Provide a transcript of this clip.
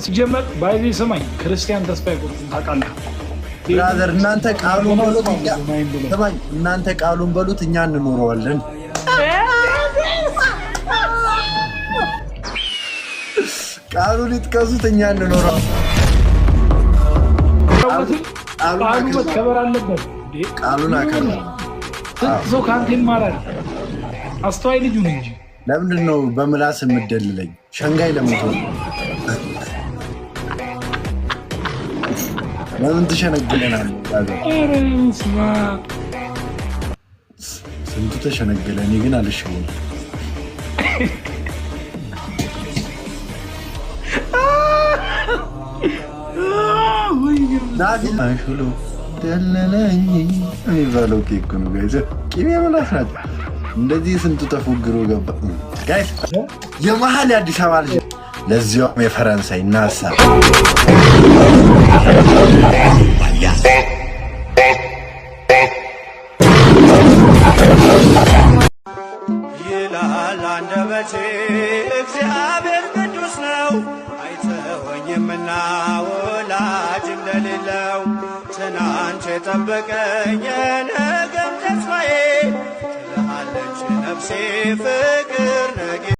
ሲጀመር by the way ስማኝ፣ ክርስቲያን ተስፋ አይቆርጥም ታውቃለህ። Brother፣ እናንተ ቃሉን በሉት፣ ስማኝ፣ እናንተ ቃሉን በሉት፣ እኛ እንኖረዋለን። ቃሉን ይጥቀሱት፣ እኛ እንኖረዋለን። ቃሉ መከበር አለበት። ቃሉን አከብራለሁ። ስንት ሰው ከአንተ ይማራል። አስተዋይ ልጁ ነው እንጂ። ለምንድን ነው በምላስ የምደልለኝ? ሸንጋይ ለምን ትሆን? ለምን ትሸነግለናለህ? ስንቱ ተሸነገለ። እኔ ግን አልሸወንም። ደለለኝ የሚባለው ኬክ ነው guys። ቂቤ ምላስ ናቸው። እንደዚህ ስንቱ ተፎግሮ ገባ guys። የመሀል የአዲስ አበባ ልጅ፣ ለዚያውም የፈረንሳይ ናሳ። ይላል አንደበቴ፣ እግዚአብሔር ቅዱስ ነው፣ አይተወኝምና ወላጅ እንደሌለው። ትናንት የጠበቀኝ የነገም ተስፋዬ ትልሃለች ነፍሴ ፍቅር ነጌ።